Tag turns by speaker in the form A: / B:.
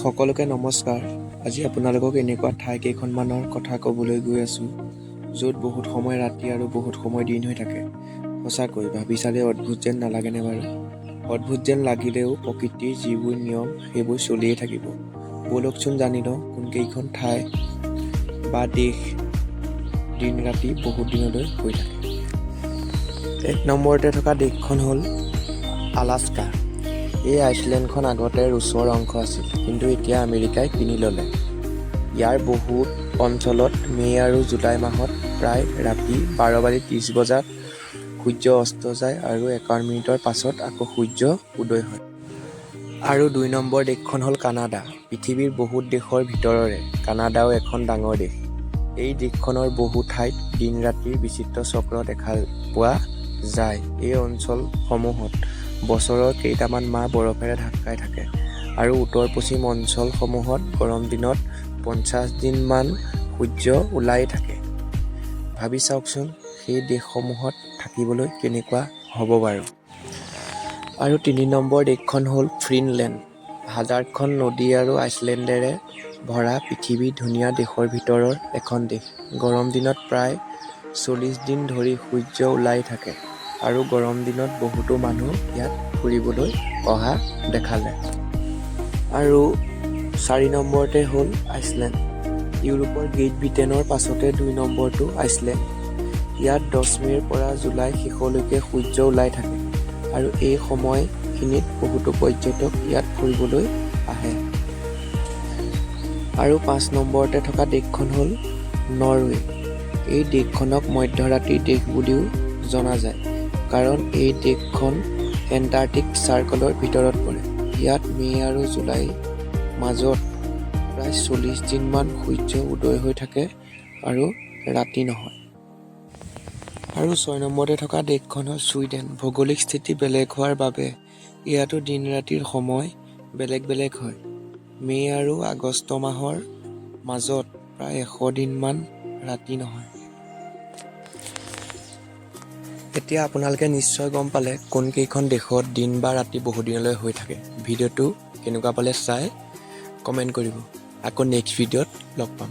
A: সকলোকে নমস্কাৰ। আজি আপোনালোকক এনেকুৱা ঠাই কেইখনমানৰ কথা ক'বলৈ গৈ আছোঁ, য'ত বহুত সময় ৰাতি আৰু বহুত সময় দিন হৈ থাকে। সঁচাকৈ ভাবি চালে অদ্ভুত যেন নালাগেনে বাৰু? অদ্ভুত যেন লাগিলেও প্ৰকৃতিৰ যিবোৰ নিয়ম, সেইবোৰ চলিয়ে থাকিব। ব'লকচোন জানি লওঁ কোনকেইখন ঠাই বা দেশ দিন ৰাতি বহুত দিনলৈ হৈ থাকে। এক নম্বৰতে থকা দেশখন হ'ল আলাস্কা। এই আইচলেণ্ডখন আগতে ৰুছৰ অংশ আছিল, কিন্তু এতিয়া আমেৰিকাই কিনি ল'লে। ইয়াৰ বহুত অঞ্চলত মে' আৰু জুলাই মাহত প্ৰায় ৰাতি 12 বাজি 30 বজাত সূৰ্য অস্ত যায় আৰু 51 মিনিটৰ পাছত আকৌ সূৰ্য উদয় হয়। আৰু দুই নম্বৰ দেশখন হ'ল কানাডা। পৃথিৱীৰ বহুত দেশৰ ভিতৰৰে কানাডাও এখন ডাঙৰ দেশ। এই দেশখনৰ বহু ঠাইত দিন ৰাতিৰ বিচিত্ৰ চক্ৰ দেখা পোৱা যায়। এই অঞ্চলসমূহত বছৰৰ কেইটামান মাহ বৰফেৰে ঢাক খাই থাকে আৰু উত্তৰ পশ্চিম অঞ্চলসমূহত গৰম দিনত 50 দিনমান সূৰ্য ওলাই থাকে। ভাবি চাওকচোন, সেই দেশসমূহত থাকিবলৈ কেনেকুৱা হ'ব বাৰু? আৰু তিনি নম্বৰ দেশখন হ'ল ফিনলেণ্ড। হাজাৰখন নদী আৰু আইচলেণ্ডেৰে ভৰা পৃথিৱীৰ ধুনীয়া দেশৰ ভিতৰৰ এখন দেশ। গৰম দিনত প্ৰায় 40 দিন ধৰি সূৰ্য ওলাই থাকে আৰু গৰম দিনত বহুতো মানুহ ইয়াত ফুৰিবলৈ অহা দেখা যায়। আৰু চাৰি নম্বৰতে হ'ল আইচলেণ্ড। ইউৰোপৰ গ্ৰেট ব্ৰিটেইনৰ পাছতে দুই নম্বৰটো আইচলেণ্ড। ইয়াত 10 মে'ৰ পৰা জুলাই শেষলৈকে সূৰ্য ওলাই থাকে আৰু এই সময়খিনিত বহুতো পৰ্যটক ইয়াত ফুৰিবলৈ আহে। আৰু পাঁচ নম্বৰতে থকা দেশখন হ'ল নৰৱে। এই দেশখনক মধ্যৰাতিৰ দেশ বুলিও জনা যায়, কাৰণ এই দেশখন এণ্টাৰ্কটিক চাৰ্কলৰ ভিতৰত পৰে। ইয়াত মে' আৰু জুলাইৰ মাজত প্ৰায় 40 দিনমান সূৰ্য উদয় হৈ থাকে আৰু ৰাতি নহয়। আৰু ছয় নম্বৰতে থকা দেশখন হ'ল ছুইডেন। ভৌগোলিক স্থিতি বেলেগ হোৱাৰ বাবে ইয়াতো দিন ৰাতিৰ সময় বেলেগ বেলেগ হয়। মে' আৰু আগষ্ট মাহৰ মাজত প্ৰায় 100 দিনমান ৰাতি নহয়। এতিয়া আপোনালোকে নিশ্চয় গম পালে কোনকেইখন দেশত দিন বা ৰাতি বহুদিনলৈ হৈ থাকে। ভিডিঅ'টো কেনেকুৱা পালে চাই কমেণ্ট কৰিব। আকৌ নেক্সট ভিডিঅ'ত লগ পাম।